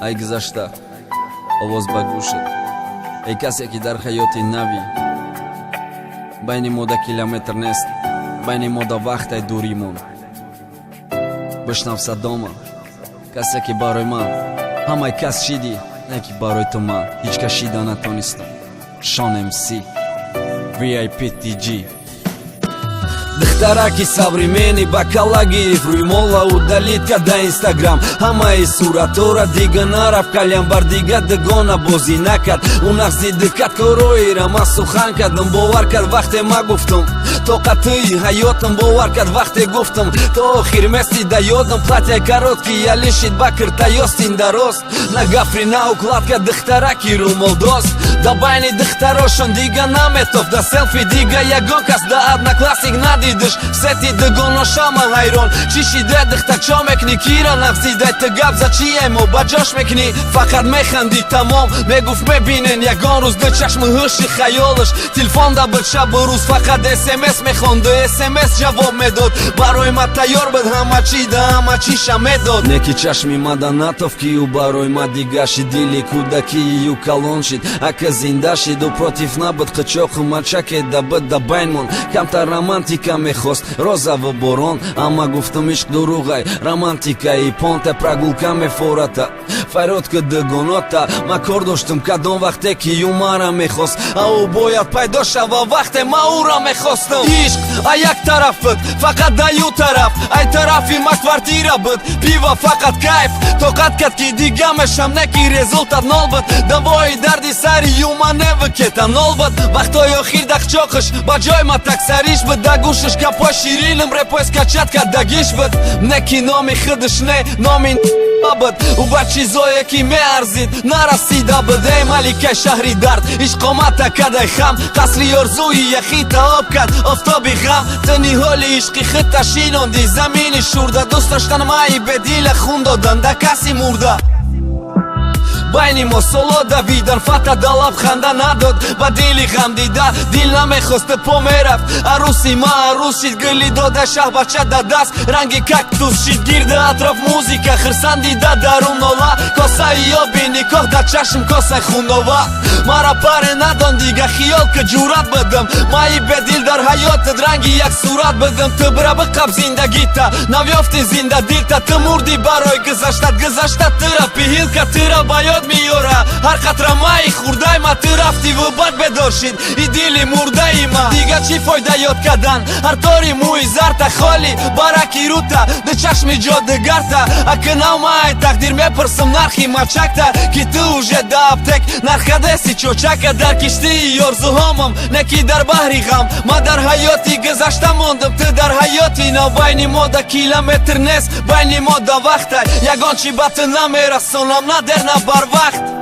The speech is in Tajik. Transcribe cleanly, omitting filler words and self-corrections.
Ай гузашта, овоз ба гӯшат. Эй касе, ки дар ҳаёти навӣ, байни мо да километр нест, байни мо да вақтай дуримон. Бишнав садома, касе ки барои ман ҳамаи кас шидӣ, не ки барои ту ман ҳеҷ кас шида натонистам. Шон МС, VIP TG. Духтараки современный ба калла гирифт, рӯймола удалить карда Инстаграм, ҳамаи суратора. Дига нарафт калям бар дига, дугона бозӣ накард. Ӯ нағзи дикат короира ман сухан кардам, бовар кард, вақте ма гуфтам тоқатии ҳаётам. Бовар кард, вақте гуфтам то охир мести да ёдам. Платья короткий ялишид ба киртаёстин дароз, на гафри, на укладка, духтараки рӯмолдоз. Да байни духтарошон дига наметофт, да селфи дига ягон кас да Одноклассник надидиш. Сети дугоношама ҳайрон, чӣ шиде, духтар, чо мекунӣ, кира нағзидай? Ту гап за чиемо ба ҷош мекунӣ, фақат механдӣ, тамом. Мегуфт, мебинен ягон рӯз ду чашми ҳуши хаёлаш. Телефон да буд шабу рӯз, фақат СМС мехонду СМС ҷавоб медод. Барои ма тайёр буд ҳама чӣ, да ҳама чиша медод. Не ки чашми мада натофт, ки ӯ барои ма дига шид. Дили кӯдакии ӯ калон шид, ака зинда шид. Ӯ против набуд, қичоқу мачаке да буд да байнмон. Камтар романтика мехост, розаву борон. Амма гуфтам, ишқ дурӯғай, романтикаи понта. Прогулка мефората, фарёд ки дугонота. Ма кор доштум кадом вақте ки ӯ мара мехост, а ӯ бояд пайдо шава вақте ма ӯра мехостам. Ишқ а як тараф буд, фақат да ю тараф, ай тарафи ма квартира буд, пиво, фақат кайф. Тоқат кард, ки дига мешам, не ки результат нол буд. Давои дарди сари юма неву кетанол буд. Вақтҳои охир дахчоқиш ба ҷои ма таксариш буд, да гӯшиш гапҳои ширинам репои скачать кардагиш буд. Не ки номи худаш, не номи буд, ӯ ба чизое ки меарзид нарасида буд. Эй маликаи шаҳри дард, ишқомата кадай хам, қасри орзуи яхита об кард офтоби ғам. Ту ниҳоли ишқи худта шинонди замини шурда, дӯст доштан майи бедила, хун додан да каси мурда. Байни мо соло давидан, фата да лаб ханда надод, ба дили ғам дида дил намехост, по мерафт. Арӯси ма арӯс шид, гули дода шаҳбача да даст, ранги кактус шид. Гирди атроф музика, хирсан дида дарун нола, косаи оби никоҳ да чашм, косаи хунова. Мара паре надон дига, хиёл ки ҷурат бидам, майи бедил дар ҳаётат ранги як сурат бидам. Ту бира биқаб зиндагита, навёфти зинда дилта. Ту мурдӣ барои гузаштат, гузашта тура пиҳилка, тура ба ёд меёра ҳар қатра майи хурдай ма. Ту рафтиву бад бедор шид и дили мурдаи ма. Дига чӣ фойда ёд кардан? Ҳар тори мӯи зарта, холи бараки рута, ду чашми ҷодугарта. Акнав ма ай тақдир мепурсам нархи мачакта, ки ту уже да аптек нархадеси чочака. Дар киштии орзуҳомам, не ки дар баҳри ғам. Ма дар ҳаёти гузашта мондам, ту дар ҳаёти нав. Байни мо да километр нест, байни мо да вақта. Ягон чӣ ба ту намерасонам, на дер, на барвақт.